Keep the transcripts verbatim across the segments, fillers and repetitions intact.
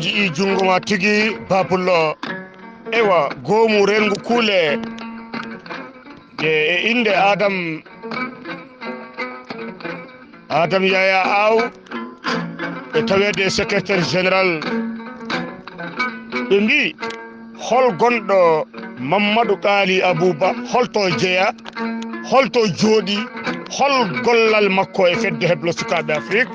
Ji'i junngo ma tigi, Ba Pullo. Ewa, goomu reengu kuule. E, e innde Adam, Adam Yaya Aw, e taweede e secrétaire général. Ɓe mbi, hol gonɗo Mamadou Qaali Abouba? Holto jeya? Holto jooɗi? Hol gollal makko e Fedde Heblo Sukaaɓe Afrik?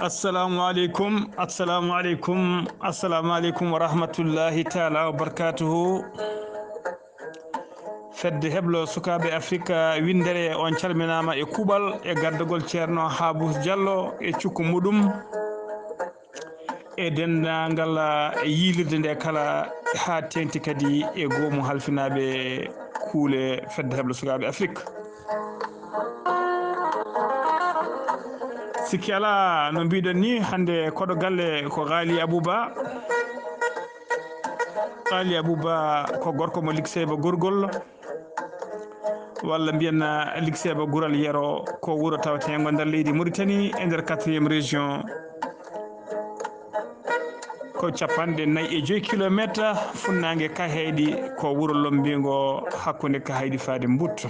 Assalamu aleykum, assalamu aleykum, assalamu aleykum wa rahmatullahi taala wa barakatuhu. Fedde Heblo Sukaaɓe Afrika winndere, on calminaama e kuuɓal e gardagol Ceerno Haabus Jallo e cukko muɗum. E denndaangal, ah, yiilirde nde kala, haa teeŋti kadi e goomu halfinaaɓe kuule Fedde Heblo Sukaaɓe Afrik. Sikki alaa, no mbiɗon ni, hannde koɗo galle ko Ghali Abouba. Ghali Abouba ko gorko mo Likseyba Gorgol, walla mbiyen, ah, Likseyba Gural Yero, ko wuro taweteengo nder leydi Mauritanie, e nder quatrième région. Ko capanɗe nayi e joy kilometer funnaange Kahayɗi, ko wuro lommbiingo hakkunde Kahayɗi faade Mbut.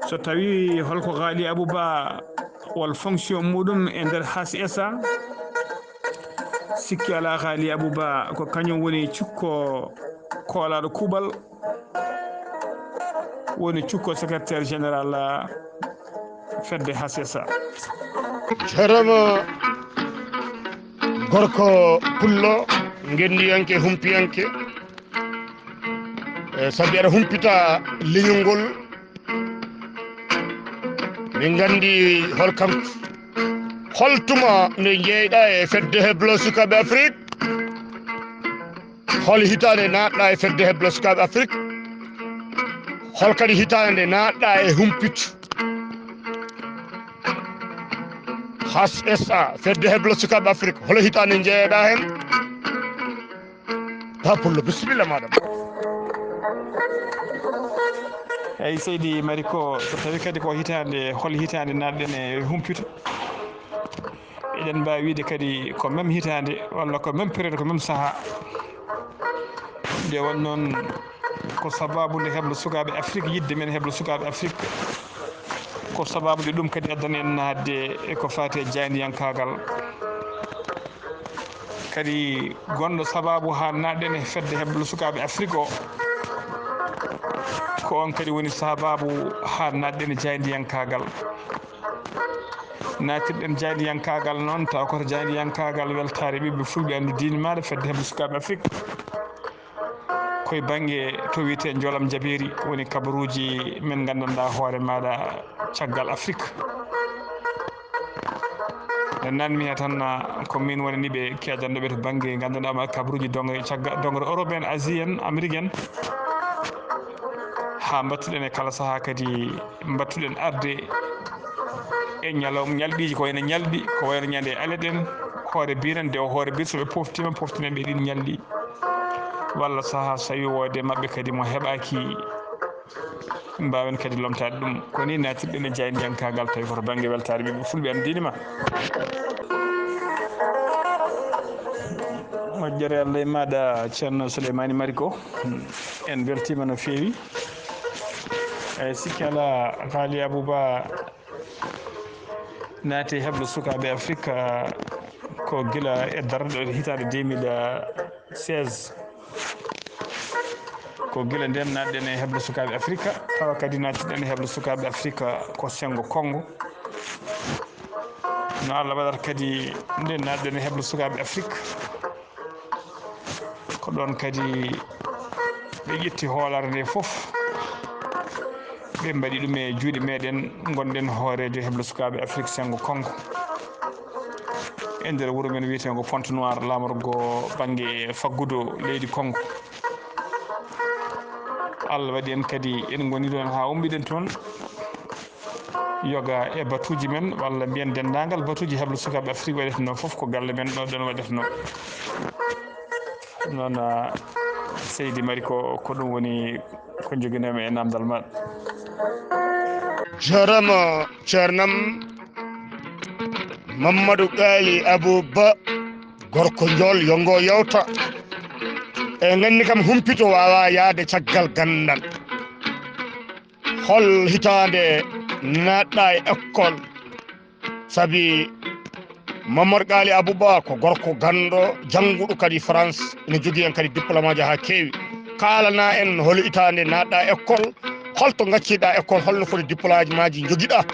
So tawi holko Ghali Abouba, wol fonction muɗum e nder H S A, sikki alaa Ghali Abouba ko kañum woni cukko koolaaɗo kuuɓal, woni cukko secrétaire général fedde H S A. Jarama gorko pullo, ngendiyanke, humpiyanke. E, sabi aɗa humpita leñol ngol, min nganndi hol kam, hol tuma nde jeyɗa e Fedde Heblo Sukaaɓe Afrik? Hol hitaande naatɗa e Fedde Heblo Sukaaɓe Afrik? Hol kadi hitaande nde naatɗa e humpito H S A, Fedde Heblo Sukaaɓe Afrik? Hol hitaande njeyeɗa heen? Ba Pullo, bisimilla, madam. Eyi, seydi Mariko, so tawi kadi ko hitaande, hol hitaande naatɗen e humpito? Eɗen mbaawi wiyde kadi ko même hitaande, walla ko même période, ko même sahaa. Nde won noon, ko sabaabu nde heblo sukaaɓe Afrik, yiɗde men heblo sukaaɓe Afrik, ko sabaabu nde ɗum kadi addani en naatde e ko faati e jaayndiyankaagal. Kadi gonɗo sabaabu haa naatɗen e fedde heblo sukaaɓe Afrik o, ko on kadi woni sabaabu haa naatɗen e jaayndiyankaagal. Naatirɗen jaayndiyankaagal noon, taw koto jaayndiyankaagal weltaare ɓiɓɓe fulɓe anndu diine maaɗa, fedde heblo sukaaɓe Afrik. Koye bannge to wiyetee Njolam Jabeeri woni kabaruuji men nganndanɗaa hoore maaɗa caggal Afrik. Nde nanmi heen tan, ko min woni ni ɓe keedannooɓe to bannge nganndanɗaa ma kabaruuji dongre cagga-, dongre Europe en, Asie en, Amérique en. Haa mbattuɗen e kala sahaa kadi mbattuɗen arde e ñalawma, ñalɗiiji ko wayno ñalɗi, ko wayno ñande aleɗen, hoore biran, nde o hoore bir, so ɓe poftiima, poftinen ɓe ɗin ñalɗi. Walla sahaa so tawi woode maɓɓe kadi mo heɓaaki, mbaawen kadi lomtaade ɗum. Ko ni naatirɗen e jaayndiyankaagal, tawi koto bannge weltaare ɓiɓɓe fulɓe, an diine ma. Moƴƴere Allah e maaɗa, Ceerno Souleymani Mariko. En mbeltiima no feewi. Eyi, sikki alaa, Haali Abouba naati e heblo sukaaɓe Afrik, ah, ko gila e darnde hitaande deux mille seize. Ko gila ndeen naatɗen e heblo sukaaɓe Afrik, tawa kadi naatɗen e heblo sukaaɓe Afrik ko senngo Konngo. No Allah waɗata kadi nde naatɗen e heblo sukaaɓe Afrik, ko ɗoon kadi ɓe ƴetti hoolaare nde fof, ɓe mbaɗi ɗum e juuɗe meɗen, ngonɗen hooreejo heblo sukaaɓe Afrik, senngo Konngo, e nder wuro men wiyeteengo Pointe-Noire, laamorgo bannge faggudu leydi Konngo. Allah waɗi en kadi, en ngoni ɗoon haa ummiɗen toon. Yoga e batuuji men, walla mbiyen denndaangal batuuji heblo sukaaɓe Afrik waɗetnoo fof, ko galle men ɗo, ɗoon waɗetnoo. Noon, ah, seydi Mari, ko, ko ɗum woni Ko joginoomi e namdal ma. Jarama ceernam Mamadou Gali Abou Ba, gorko njool yongo yawta. E nganni kam humpito wawa yaade caggal gandal. Hol hitaande naatɗa e école? Sabi Mamadou Gali Abou Ba ko gorko ganndo, jannguɗo kadi France, ene jogii en kadi diplôme aji haa keewi. Kaalana en hol hitaande naatɗa école, holto ngacciɗa école, holno foti diplôme aji maaji njogiɗa,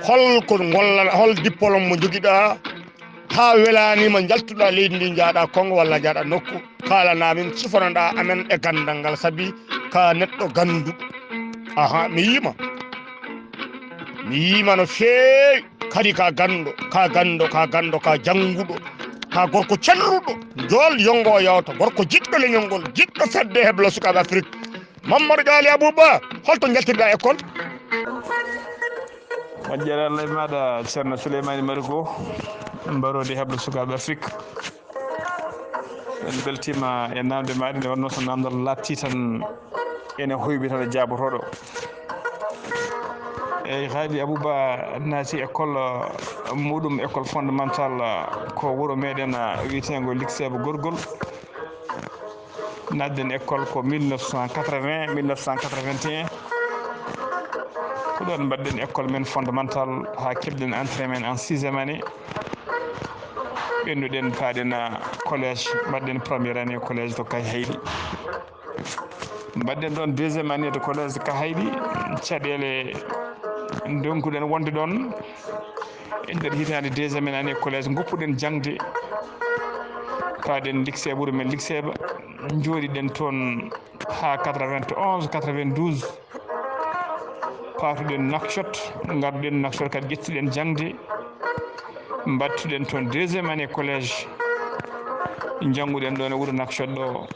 hol ko gollana, hol diplôme mo njogiɗa, haa welaanima njaltuɗa leydi ndi, njaaɗa Kongo walla njaaɗa nokku, kaalana min, sifanoɗa amen e ganndal ngal, sabi ka neɗɗo gannduɗo. Aha, mi yiima. Mi yiima no feewi. Kadi ka ganndo, ka ganndo, ka ganndo, ka jannguɗo, ka gorko celluɗo, njool yongo yawta, gorko jiɗɗo leñol ngol, jiɗɗo fedde heblo sukaaɓe Afrik. Mamadou Gali Abou Ba, holto njaltirɗa école? Moƴƴere Allah e maɗa, Ceerno Souleymani Mariko, mbarodi heblo sukaaɓe Afrik. En beltima e namde maɗa, nde wonno so namdal laaɓti tan ene hoybi tan e jaabotoɗo. Eyyi, Gali Abou Ba naati école, uh, muɗum, école fondamentale, uh, ko wuro meɗen, uh, wiyetengo Likseeba Gorgol. Natden école ko mille neuf cent quatre-vingts, mille neuf cent quatre-vingt-un. Ko ɗon mbaɗɗen école men fondamentale haa keɓɗen entrée men en sixième année. Ɓennuɗen, paaɗen, uh, collège, mbaɗɗen première année collège to Kayhayɗi. Mbaɗɗen ɗon deuxième année de collège Kayhayɗi. Caɗeele ndonkuɗen wonde ɗon. E nder hitaande deuxième année collège, ngoppuɗen jaŋde. Paaɗen Likseeba, wuro men Likseeba. Njooɗiɗen toon haa quatre-vingt-onze, quatre-vingt-douze. Paatuɗen Nouakchott, ngarduɗen Nouakchott kadi, ƴettuɗen jaŋde. Mbattuɗen toon deuxième année collège. Njannguɗen ɗoon e wuro Nouakchott ɗo.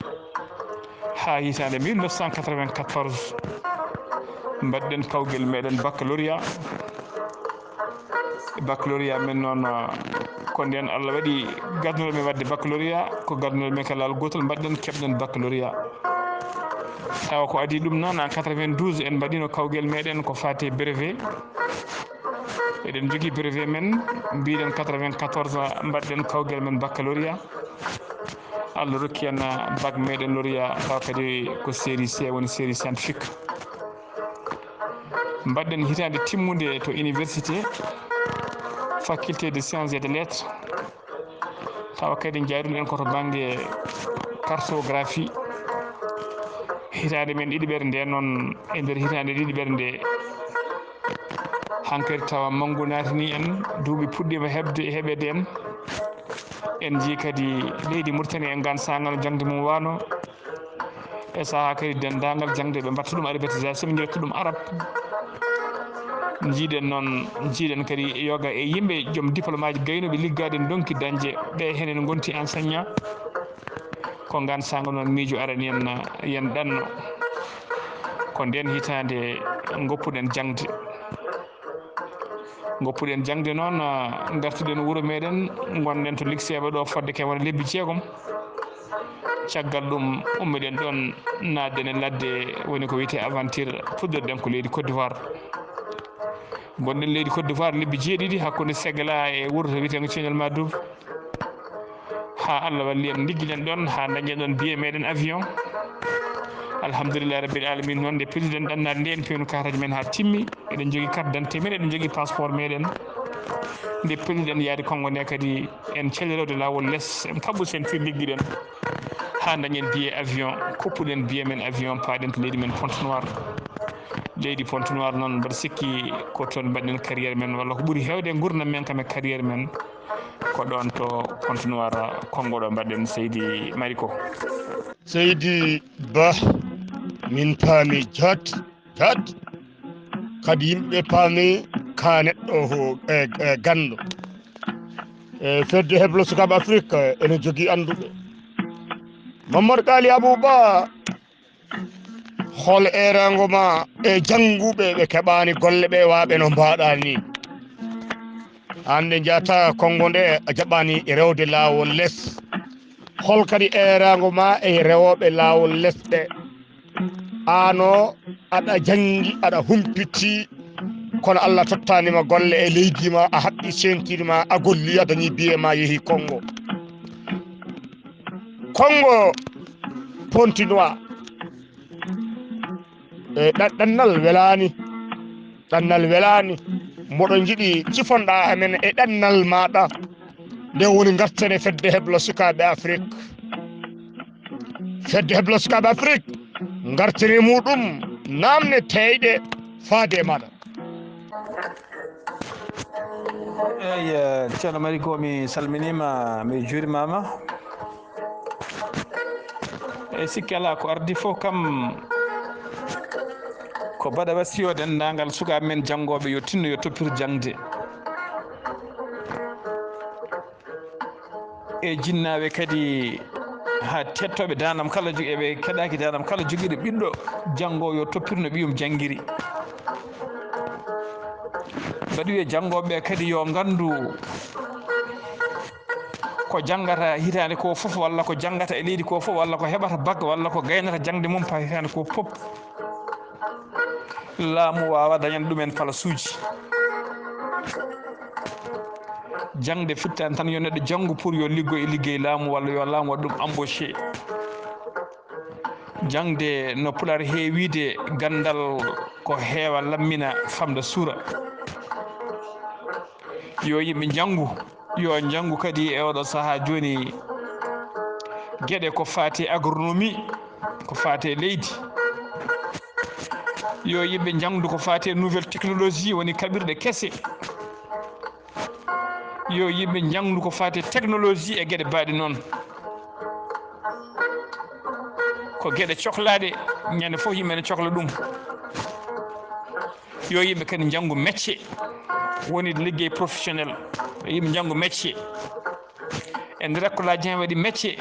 Haa hitaande mille neuf cent quatre-vingt-quatorze, mbaɗɗen kawgel meɗen baccalauréat. Baccalauréat men noon, ko ndeen Allah waɗi gadnooɗo men waɗde baccalauréat, ko gadnooɗo men ka laawol gootol, mbaɗɗen, keɓɗen baccalauréat. Tawa ko adii ɗum noon, en quatre-vingt-douze, en mbaɗino kawgel meɗen ko faati e brevet. Eɗen njogii brevet men, mbiɗen quatre-vingt-quatorze mbaɗɗen kawgel men baccalauréat. Allah rokki en bac meɗen lauréat, tawa kadi ko série C, woni série scientifique. Mbaɗɗen hitaande timmunde to université, faculté de sciences et de lettres. Tawa kadi njaaduɗen ko to bannge cartographie. Hitaande men ɗiɗiɓere nde noon, e nder hitaande ɗiɗiɓere nde, hankadi tawa manngu naatini en, duuɓi puɗɗiima heɓde, heɓeede en. En njii kadi leydi Mauritanie e ngaan saanga no jaŋde mum wano. E sahaa kadi denndaangal jaŋde ɓe mbatta ɗum alphabétisation, ɓe njetta ɗum arab. Njiiɗen noon, njiiɗen kadi yoga e yimɓe joom diplôme aji gaynooɓe liggaade ndonki dañde ɓe henen ngonti enseignant. Ko ngaan saanga noon miijo arani en, yen ɗanno. Ko ndeen hitaande ngoppuɗen jaŋde. Ngoppuɗen jaŋde noon, ah, ngartuɗen wuro meɗen, ngonɗen to Likseeba ɗo fodde kay wona lebbi jeegom. Caggal ɗum, ummiɗen ɗoon, naatɗen e ladde, woni ko wiyetee aventure, puɗɗorɗen ko leydi Côte d'Ivoire. Ngonɗen leydi Côte d'Ivoire lebbi jeeɗiɗi, hakkunde Segla e wuro to wiyetee ngo Ceeñol Madoub. Haa Allah walli en, liggiɗen ɗoon haa dañen ɗoon billet meɗen avion. Alhamdulillahi rabbil alamin, noon nde pelliɗen ɗannaade nde, en pewno kaartaaji men haa timmi. Eɗen njogii carte d'identité men, eɗen njogii passeport meɗen. Nde pelliɗen yaade Kongo nde kadi, en cellirode laawol les, en kaɓɓo ceinture, liggiɗen haa dañen billet avion, koppuɗen billet men avion, paaɗen to leydi men Pointe-Noire. Leydi Pointe-Noire noon, mbaɗa sikki ko toon mbaɗɗen carrière men, walla ko ɓuri heewde e nguurndam men kam e carrière men, ko ɗoon to Pointe-Noire, Kongo ɗo mbaɗɗen, Seydi Mariko. Seydi Ba, min paami jat, jat. Kadi yimɓe paami ka neɗɗo ho-, e, e ganndo. E fedde heblo sukaaɓe Afrik, e, ene jogii annduɓe. Mamadou Ghali Abou Ba, hol eeraango ma e jannguɓe ɓe keɓaani golle ɓe waaɓe no mbaɗa ni? Hannde njahata Kongo nde a jaɓaani rewde laawol les. Hol kadi eeraango ma e rewooɓe laawol les ɓe? Ano aɗa janngi, aɗa humpiti, kono Allah tottaani ma golle e leydi ma, a haɓɓi seentiir ma, a golli, a dañi biye ma, yehi Kongo. Kongo Pontinois. E ɗa-, ɗannal welaani, ɗannal welaani. Mboɗo njiɗi cifonɗa amen e ɗannal maɗa. Nde woni ngartene fedde heblo sukaaɓe Afrik. Fedde heblo sukaaɓe Afrik. Ngartene muɗum namne teyɗe faade e maɗa. Eyi, eh, Ceerno Mari, ko mi salminiima, mi juurimaama. E sikke alaa, ko ardi fof kam, ko mbaɗa wasiyo denndaangal sukaaɓe men janngooɓe yo tinno, yo toppir jaŋde. E jinnaaɓe kadi, haa tettooɓe daanam kala, jog-, eɓe keɗaaki daanam kala jogiiɗo ɓiɗɗo janngoowo, yo toppir no ɓiyum janngiri. Mbaɗi wiye janngooɓe ɓe kadi yo nganndu ko janngata hitaande ko fof, walla ko janngata e leydi ko fof, walla ko heɓata bak, walla ko gaynata jaŋde mum pa hitaande ko fof. Laamu waawa dañan ɗumen palasuuji. Jaŋde firtaani tan yo neɗɗo janngu pour yo liggo e liggey laamu, walla yo laamu waɗ ɗum embauché. Jaŋde, no Pulaar heewiide ganndal, ko heewa, lammina, famda, suura. Yo yimɓe njanngu, yo njanngu kadi e oɗo sahaa jooni geɗe ko faati agronomie, ko faati leydi. Yo yimɓe njanngu ko faati nouvelle technologie, woni kaɓirɗe kese. Yo yimɓe njanngu ko faati technologie e geɗe baaɗe noon. Ko geɗe cohlaaɗe, ñande fof yimɓe ne cohla ɗum. Yo yimɓe kadi njanngu métier, woni liggey professionnel. Yo yimɓe njanngu métier. E nder école aji heen waɗi métier,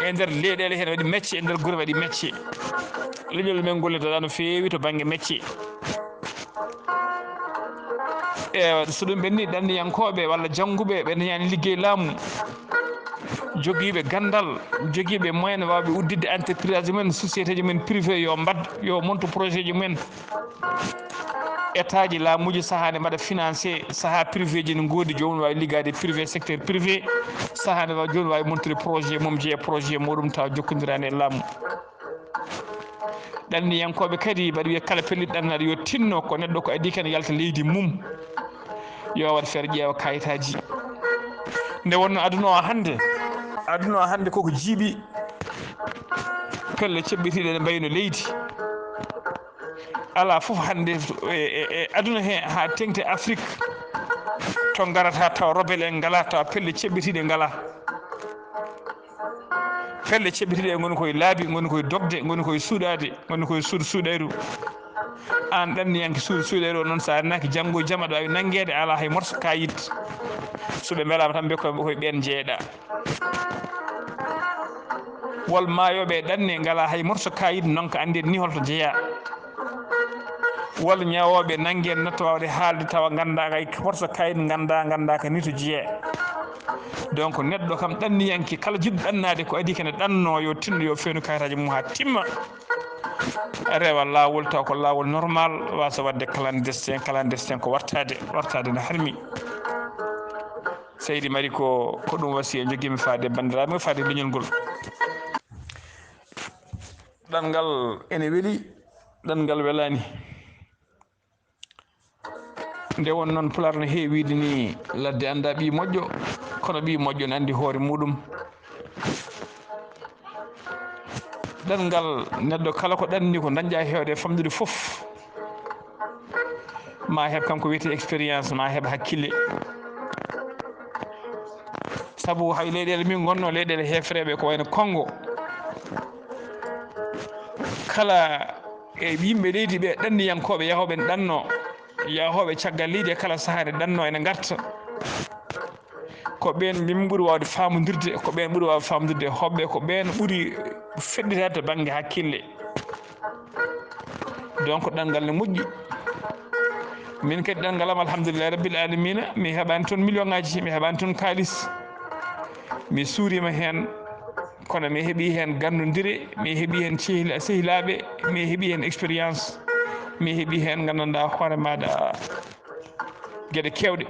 e nder leyɗeele heen waɗi métier, e nder gure waɗi métier. Leñol men ngol ne daɗa no feewi to bannge métier. Ewa, so ɗum ɓenni, ɗanniyankooɓe walla jannguɓe ɓe dañaani liggey laamu, jogiiɓe ganndal, jogiiɓe moyen, waawɓe udditde entreprise aji mumen, société ji mumen privé, yo mbad, yo montu projet ji mumen. État ji, laamuuji, sahaa ne mbaɗa financé, sahaa privé ji ne ngoodi, joomum waawi liggaade privé, secteur privé, sahaa ne waawi, joomum waawi montude projet mum, jeya projet muɗum, tawa jokkondiraani e laamu. Ɗanniyankooɓe kadi mbaɗa wiya kala pelliɗo ɗannaade yo tinno ko neɗɗo ko adii ken yalta leydi mum, yo waɗ feere ƴeewa kayitaaji. Nde wonno aduna o hannde, aduna o hannde koko jiiɓi, pelle ceɓɓitiiɗe ɗe mbayno leydi. Alaa fof hannde e, e, e aduna he, haa teŋti Afrik, to ngarata tawa robel en ngalaa, tawa pelle ceɓɓitiiɗe ngalaa. Pelle ceɓɓitiiɗe ngoni koye laabi, ngoni koye dogde, ngoni koye suuɗaade, ngoni koye suuɗ-, suuɗayru. Aan ɗanniyanke suuɗ-, suuɗayru o noon, so a rennaaki janngo e jam, aɗa waawi nanngeede, a alaa hay morso kaayit. So ɓe mbelaama tan, mbiya ko koye ɓeen njeeyɗaa. Wol maayooɓe e ɗanne ngalaa hay morso kaayit, noon ko annde ni holto jeyaa. Wol ñawooɓe nannge natta waawde haalde tawa nganndaa hay morso kaayit, nganndaa, nganndaa ka ni to jeyaa. Donc, neɗɗo kam ɗanniyanke, kala jiɗɗo ɗannaade ko adii kene ɗanno, yo tinno, yo feewnu kayitaaji mum haa timma. Rewa laawol taw ko laawol normal, waasa waɗde clandestin, clandestin ko wartaade, wartaade no harmi. Seydi Mari, ko, ko ɗum wasiya njogiimi faade banndiraaɓe, faade leñol ngol. Ɗanngal ene weli, ɗanngal welaani. Nde won noon Pulaar no heewi wiide ni, ladde anndaa ɓii moƴƴo, kono ɓii moƴƴo ne anndi hoore muɗum. Ɗanngal neɗɗo kala ko ɗanni ko dañƴa heewde e famɗude fof, ma heɓ kam ko wiyetee expérience, ma heɓ hakkille. Sabu hay leyɗeele min ngonno, leyɗeele heefereeɓe ko wayno Kongo, kala e yimɓe leydi ɓe ɗanniyankooɓe yahooɓe ne ɗanno, yahooɓe caggal leydi e kala sahaa ne ɗanno ene ngarta. Ko ɓeen min ɓuri waawde faamondirde, ko ɓeen ɓuri waawde faamondirde e hoɓɓe, ko ɓeen ɓuri feɗɗitaade to bannge hakkille. Donc, ɗanngal ne moƴƴi. Min kadi ɗanngal am, alhamdulillahi rabbil alamina, mi heɓaani toon million ŋaaji, mi heɓaani toon kaalis. Mi suuriima heen. Kono mi heɓi heen ganndondire, mi heɓi heen sehil-, sehilaaɓe, mi heɓi heen expérience, mi heɓi heen nganndanɗaa hoore maaɗa geɗe keewɗe.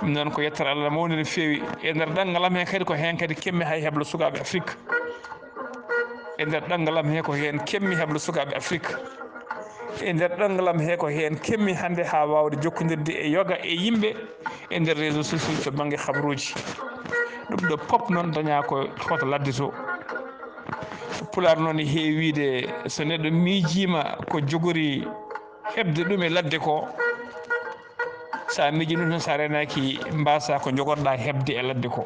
Ɗum noon ko yettere Allah mawnde no feewi. E nder ɗanngal am heen kadi ko heen kadi kemmi hay heblo sukaaɓe Afrik. E nder ɗanngal am heen ko heen kemmi heblo sukaaɓe Afrik. E nder ɗanngal am hee ko heen kemmi hannde haa waawde jokkondirde e yoga e yimɓe e nder réseau social to bannge habruuji. Ɗum ɗo pop noon dañaa ko hoto ladde to. Pulaar noon e heewi wiyde so neɗɗo miijiima ko jogori heɓde ɗum e ladde ko, so a miijii ɗum tan, so a reenaaki, mbaasaa ko njogorɗaa heɓde e ladde ko.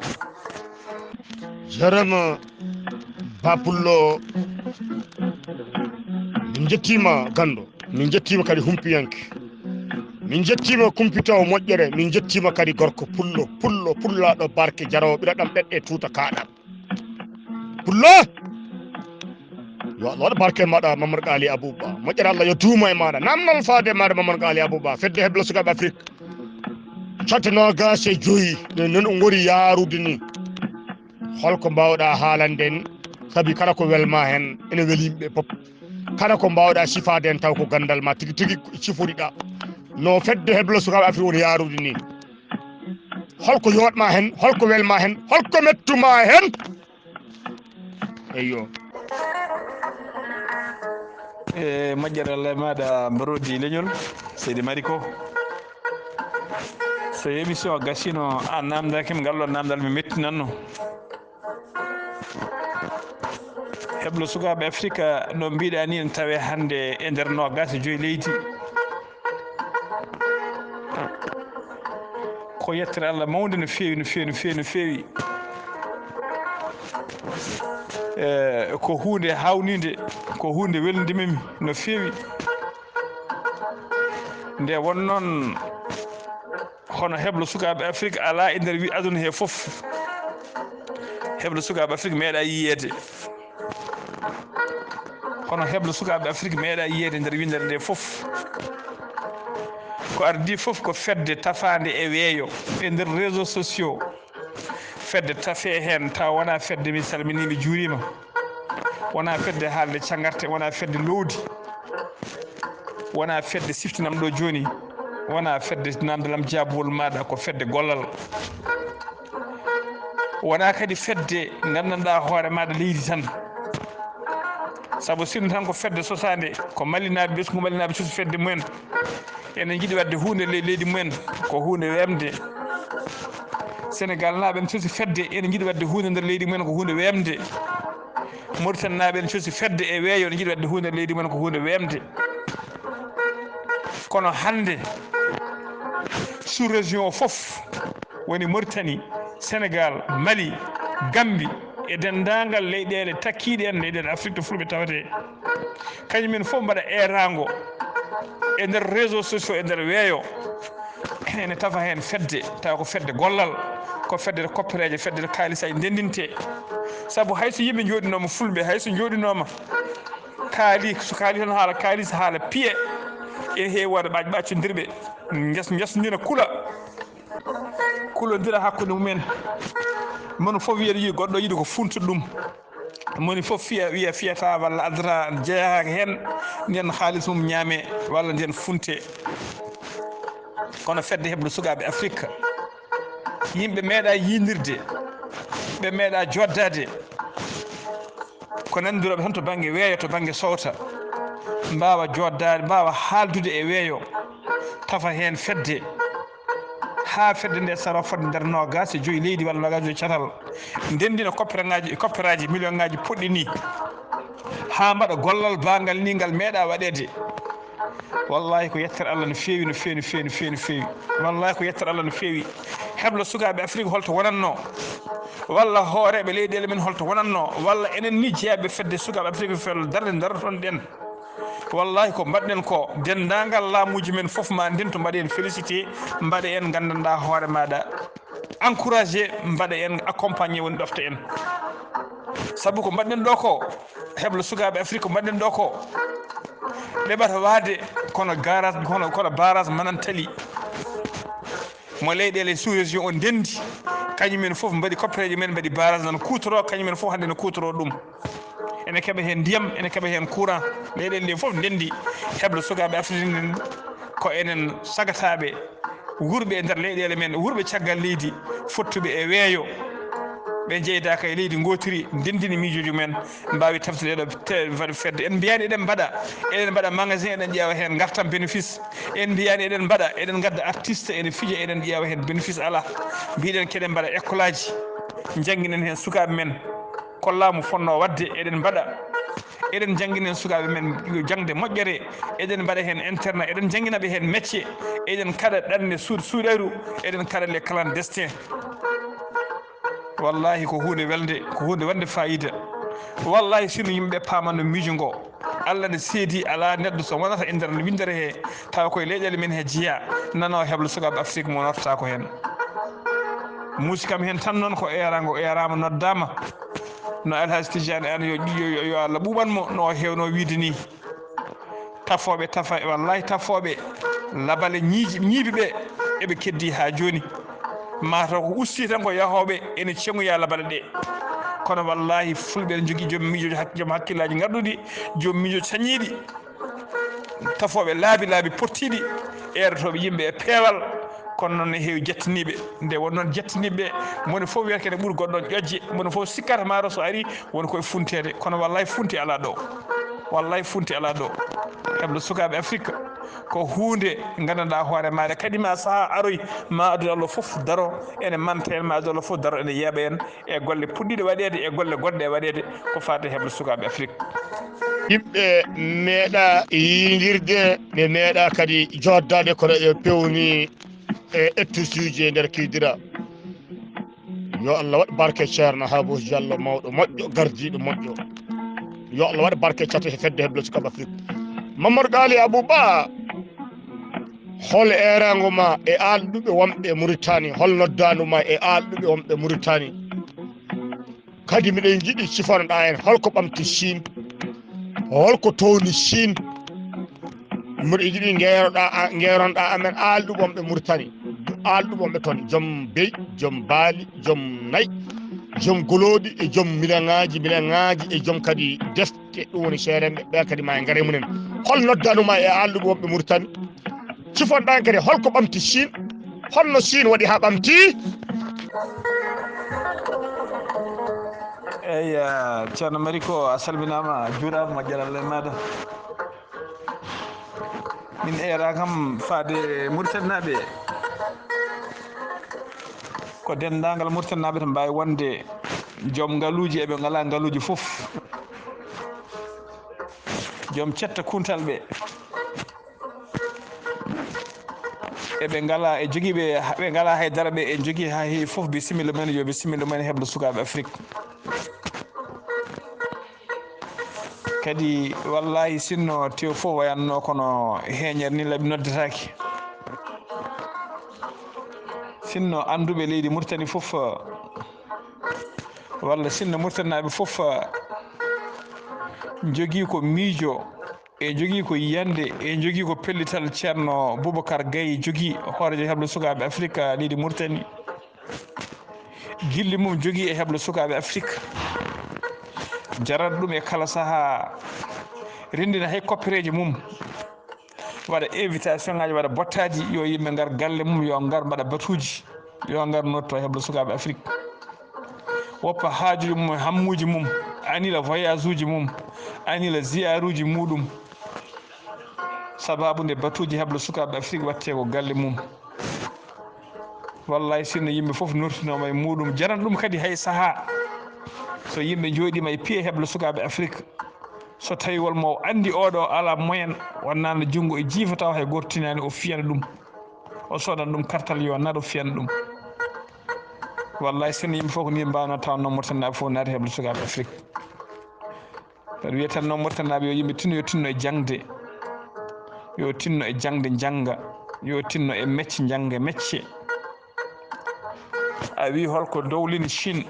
Jarama Ba Pullo, min njettiima ganndo, min njettiima kadi humpiyanke, min njettiima kumpitoowo moƴƴere, min njettiima kadi gorko pullo, pullo, pullaaɗo barke, jaroowo ɓiraɗam ɗeɗɗe tuuta kaaɗam. Pullo! Yo Allah waɗ barke maɗa Mamadou Ghali Abouba, moƴƴere Allah yo duumo e maɗa, namnal faade maɗa Mamadou Ghali Abouba, fedde heblo sukaaɓe Afrik, catte noogaas e joyi, no non o ngori yaarude ni. Holko mbaawɗa haalande en? Sabi kala ko welma heen ene weli yimɓe fof. Kala ko mbaawɗa sifaade heen taw ko ganndal ma tigi tigi siforiɗa. No fedde heblo sukaaɓe Afrik woni yaarude ni. Holko yooɗma heen? Holko welma heen? Holko mettuma heen? Eyyo. E moƴƴere Allah e maɗa mbarodi leñol seydi Mariko. So émission gasino a namdakimi ngal ɗo namdal mi mettinanno. Heblo sukaaɓe Afrika no mbiɗa ni en tawe hannde e nder noogaas e joyi leydi. Ko yettere Allah mawnde no feewi, no feewi, no feewi, no feewi. Eh, ko huunde haawninde, ko huunde welnde memi no feewi. Nde won noon hono heblo sukaaɓe Afrika alaa e nder wi aduna he fof. Heblo sukaaɓe Afrika meeɗa yiyeede. Hono heblo sukaaɓe Afrika meeɗa yiyeede nder winndere nde fof. Ko ardi fof ko fedde tafaande e weeyo e nder réseau sociaux. Fedde tafe heen taw wona fedde mi salmini mi juurima. Wona fedde haalde cagarte, wona fedde lowdi. Wona fedde siftinam ɗo jooni. Wona fedde namdalam jaabowol maɗa ko fedde gollal. Wona kadi fedde nganndanɗa hoore maɗa leydi tan. Sabu sinno tan ko fedde sosaande ko mallinaaɓe, ɓesngu mallinaaɓe cosi fedde mumen. Ene njiɗi waɗde huunde ley leydi mumen ko huunde weemde. Senegal naaɓe ene cosi fedde ene njiɗi waɗde huunde nder leydi mumen ko huunde weemde. Mauritanie naaɓe ene cosi fedde e weeyo ene njiɗi waɗde huunde nder leydi mumen ko huunde weemde. Kono hannde sous région o fof woni Mauritanie, Senegal, Mali, Gambi e denndaangal leyɗeele takkiiɗe en leyɗeele Afrique to fulɓe tawetee. Kañum en fof mbaɗa eeraango e nder réseau sociaux e nder weeyo. Ene tafa heen fedde tawa ko fedde gollal, ko fedde koppereeje, fedde kaalis ay ndendinte. Sabu hay so yimɓe njooɗinooma fulɓe, hay so njooɗinooma kaali, so kaali tan haala kaalis, haala piye, ene heewi wonde ɓac ɓaccondirɓe, njas njasdina kula, kulondira hakkunde mumen. Mono fof wiya yiɗi goɗɗo yiɗi ko funtude ɗum. Moni fof fiya wiya fiyata walla addata jeyaaka heen, nden haalis mum ñaame walla nden funte. Kono fedde heblo sukaaɓe Afrique, yimɓe meeɗa yiinirde, ɓe meeɗa joddaade. Ko nandirooɓe tan to bannge weeyo, to bannge sowta, mbaawa joddaade, mbaawa haaldude e weeyo, tafa heen fedde, haa fedde nde saro fodde nder noogaas e joyi leydi walla noogaas e joyi catal, ndenndina kopperaaji, kopperaaji million ngaaji puɗɗi nii, haa mbaɗa gollal baangal nii ngal meeɗa waɗeede. Wallahi ko yettere Allah no feewi, no feewi, no feewi, no feewi, no feewi. Wallahi ko yettere Allah no feewi. Heblo sukaaɓe Afrique holto wonatno? Walla hooreeɓe leyɗeele men holto wonatno? Walla enen ni jeyaɓe fedde sukaaɓe Afrique fel darde daroton ɗen? Wallahi ko mbaɗɗen ko, denndaangal laamuuji men fof ma ndento mbaɗa en félicité, mbaɗa en nganndanɗaa hoore maaɗa encouragé, mbaɗa en accompagné, woni ɗofta en. Sabu ko mbaɗɗen ɗo ko, heblo sukaaɓe Afrique ko mbaɗɗen ɗo ko, ɓe ɓata waade kono garage, kono, kono barrage Manantali mo leyɗeele sous région o ndenndi, Kañum en fof mbaɗi koppereeje men, mbaɗi barrage, nan kuutoroo, kañum en fof hannde no kuutoroo ɗum. Ene keɓa heen ndiyam, ene keɓa heen courant. Leyɗeele ɗe fof ndenndi heblo sukaaɓe Afrique en, ko enen sagataaɓe, wuurɓe e nder leyɗeele men, wuurɓe caggal leydi, fottuɓe e weeyo. Ɓe njeydaaka e leydi ngootiri, ndenndini miijooji men, mbaawi taftude ɗo te-, fedde. En mbiyaani eɗen mbaɗa, eɗen mbaɗa magasin, eɗen ƴeewa heen ngartam, bénéfice. En mbiyaani eɗen mbaɗa, eɗen ngadda artiste, ene fija, eɗen ƴeewa heen bénéfice alaa. Mbiɗen keɗen mbaɗa école aji, njannginen heen sukaaɓe men. Ko laamu fotnoo waɗde, eɗen mbaɗa. Eɗen njanngina heen sukaaɓe men yo jaŋde moƴƴere, eɗen mbaɗa heen internat, eɗen njanngina ɓe heen métier, eɗen kaɗa ɗanle suud-, suuɗeeru, eɗen kaɗa les clandestins. Wallahi ko huunde welde, ko huunde waɗde fayida. Wallahi sinno yimɓe ɓe paamano miijo ngo, Allah ne seedi, alaa neɗɗo so wonata e nder windere he, tawa koye leyɗeele men he jeyaa, nana o heblo sukaaɓe Afrique mo nootata ko heen. Muusi kam heen tan noon ko eeraango, eeraama, noddaama. No Alhaji Tijani Anne yo, yo, yo, yo Allah ɓuuɓan mo, no o heewno wiide ni. Tafooɓe, tafa, wallahi tafooɓe labale ñiiƴi, ñiibi ɓe, eɓe keddi haa jooni. Mataw ko usti tan ko yahooɓe ene ceŋoya labale ɗe. Kono wallahi fulɓe ene njogii joom miijo, hak-, joom hakkillaaji ngarɗuɗi, joom miijo cañiiɗi. Tafooɓe laabi laabi pottiiɗi, eerotooɓe yimɓe e peewal, kono noon ne heewi jettiniiɓe. Nde won noon jettiniiɓe, moni fof wiyata kene ɓuri goɗɗo on ƴoƴde, moni fof sikkata maaro so ari woni koye funteede, kono wallahi funti alaa ɗo. Wallahi funti alaa ɗo. Heblo sukaaɓe Afrique ko huunde nganndanɗaa hoore maaɗa, kadi ma sahaa aroy, ma aduna Allah fof daro ene manta en, ma aduna Allah fof daro ene yeeɓa en, e golle puɗɗiiɗe waɗeede, e golle goɗɗe e waɗeede, ko faati e heblo sukaaɓe Afrique. Yimɓe meeɗa yiindirde, ɓe meeɗa kadi joddaade kono ɓe pewni e ettusuuji e nder Kidira. Yo Allah waɗ barke Ceerno Habu Diallo, mawɗo moƴƴo, gardiiɗo moƴƴo. Yo Allah waɗ barke cate e fedde heblo sukaaɓe Afrique. Mamadou Ghali Abou Ba, hol eeraango ma e aalɗuɓe wonɓe Mauritanie? Hol noddaandu ma e aalɗuɓe wonɓe Mauritanie? Kadi miɗen njiɗi cifonoɗaa en holko ɓamti Chine, holko towni Chine. Miɗo njiɗi ngeeroɗaa, ngeeronoɗaa amen aalɗuɓe wonɓe Mauritanie, aalɗuɓe wonɓe toon, joom beyi, joom baali, joom nayi, joom golooɗi e joom mileŋaaji, mileŋaaji e joom kadi defte, ɗum woni seerenɓe, ɓe kadi ma e ngare mumen. Hol noddaandu ma e aalɗuɓe wonɓe Mauritanie? Cifonoɗaa en kadi holko ɓamti Chine? Holno Chine waɗi haa ɓamti? Eyyi, Ceerno Mariko, a salminaama, a juuraama, moƴƴere Allah e maaɗa. Min eera kam faade Mauritanie naaɓe, ko denndaangal Mauritanie naaɓe to mbaawi wonde joom ngaluuji e ɓe ngalaa ngaluuji fof. Joom cetta kuntal ɓe. Eɓe ngala, e jogiiɓe, ɓe ngala haydara, ɓe e jogii haa heewi fof. Bisimilla men, yo bisimilla men heblo sukaaɓe Afrik. Kadi wallahi sinno tew fof wayanno kono heeñere ni laɓi noddetaake. Sinno annduɓe leydi Mauritanie fof, walla sinno Mauritanie naaɓe fof jogii ko miijo, e jogii ko yiyannde, e jogii ko pellital Ceerno Boubacar Gaye jogii, hooreejo heblo sukaaɓe Afrik, leydi Mauritanie. Gilli mum jogii e heblo sukaaɓe Afrik. Jarata ɗum e kala sahaa, renndina hay koppereeje mum. Waɗa invitation ŋaaji, waɗa bottaaji, yo yimɓe ngar galle mum, yo ngar mbaɗa batuuji, yo ngar notto heblo sukaaɓe Afrik. Woppa haajuuji mum, hammuuji mum, anila voyage uji mum, anila ziyaaruuji muɗum. Sababu nde batuuji heblo sukaaɓe Afrik watte ko galle mum. Wallahi sinno yimɓe fof nurtinooma e muɗum, jaran ɗum kadi hay sahaa. So yimɓe njooɗiima e piye heblo sukaaɓe Afrik, so tawi wol mo anndi oɗo ala moyen, wonnano junngo e jiifa tawa hay gooto tinaani o fiyana ɗum. O soodan ɗum kartal yo naɗo fiyana ɗum. Wallahi sinno yimɓe fof ko ni mbawno tawanno Mauritanie naaɓe fof naati heblo sukaaɓe Afrik. Mbeɗa wiya tan noon Mauritanie naaɓe yo yimɓe tinno, yo tinno e jaŋde. Yo tinno e jaŋde, njannga. Yo tinno e mecce, njannga mecce. A wi holko dowlini Chine?